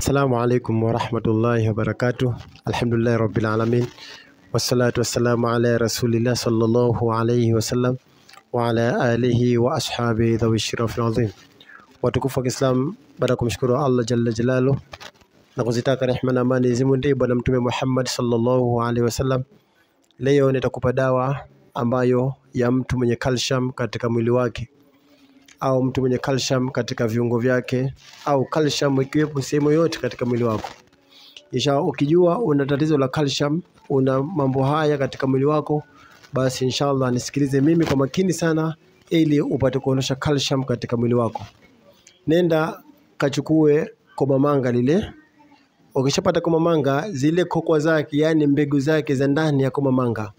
Assalamu alaikum warahmatullahi wabarakatuh. Alhamdulillahi rabbil alamin, wassalatu wassalamu ala rasulillah sallallahu alayhi wasallam wa ala alihi wa ashabihi dhawi shirafil azim. Watukufu wa Kiislamu, baada ya kumshukuru Allah jalla jalalu na kuzitaka rehma na amani zimwendee Bwana Mtume Muhammad sallallahu alaihi wasallam, leo nitakupa dawa ambayo ya mtu mwenye calcium katika mwili wake au mtu mwenye calcium katika viungo vyake au calcium ikiwepo sehemu yote katika mwili wako. Inshallah, ukijua una tatizo la calcium, una mambo haya katika mwili wako, basi inshallah nisikilize mimi kwa makini sana ili upate kuondosha calcium katika mwili wako. Nenda kachukue komamanga lile. Ukishapata komamanga, zile kokwa zake, yani mbegu zake za ndani ya komamanga,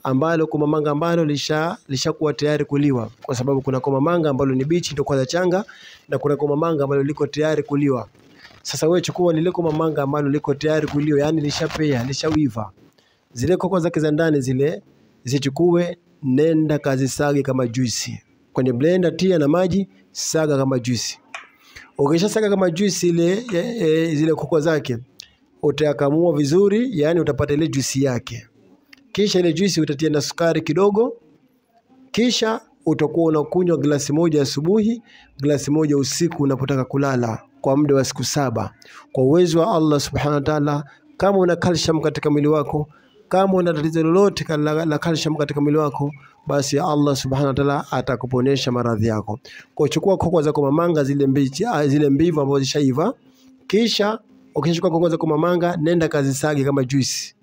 ambalo komamanga ambalo lishakuwa tayari kuliwa, kwa sababu kuna komamanga ambalo ni bichi ndio kwanza changa, na kuna komamanga ambalo liko tayari kuliwa. Sasa wewe chukua lile komamanga ambalo liko tayari kuliwa, yani lishapea, lishawiva. Zile kokwa zake za ndani zile zichukue, nenda kazisage kama juisi kwenye blender, tia na maji, saga kama juisi. Ukishasaga kama juisi ile zile kokwa zake utayakamua vizuri, yani utapata ile juisi yake. Kisha ile juisi utatia na sukari kidogo, kisha utakuwa unakunywa glasi moja asubuhi, glasi moja usiku unapotaka kulala kwa muda wa siku 7. Kwa uwezo wa Allah subhanahu wa ta'ala, kama una calcium katika mwili wako, kama una tatizo lolote la calcium katika mwili wako, basi Allah subhanahu wa ta'ala atakuponesha maradhi yako. Kwa chukua kokwa za komamanga zile mbichi, zile mbivu ambazo zishaiva, kisha ukishachukua kokwa za komamanga nenda kazisage kama juisi.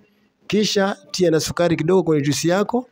Kisha tia na sukari kidogo kwenye juisi yako,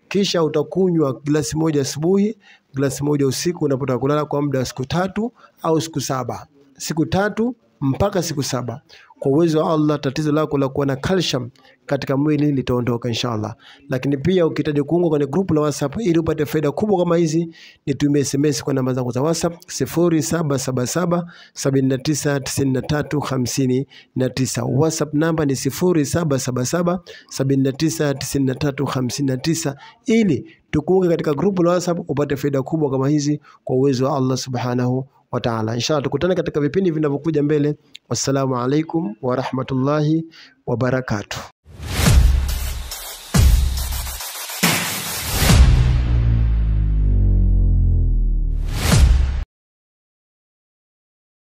kisha utakunywa glasi moja asubuhi, glasi moja usiku unapotaka kulala kwa muda wa siku 3 au siku 7. Siku 3 mpaka siku 7. Kwa uwezo wa Allah, tatizo lako la kuwa na calcium katika mwili litaondoka inshallah. Lakini pia ukihitaji kuungwa kwenye group la WhatsApp ili upate faida kubwa kama hizi, nitumie SMS kwa namba zangu za WhatsApp 0777 79 93 59. WhatsApp namba ni 0777 79 93 59 ili tukuunge katika group la WhatsApp upate faida kubwa kama hizi kwa uwezo wa Allah subhanahu wa ta'ala. Inshallah tukutane katika vipindi vinavyokuja mbele. Wassalamu alaikum warahmatullahi wabarakatuh.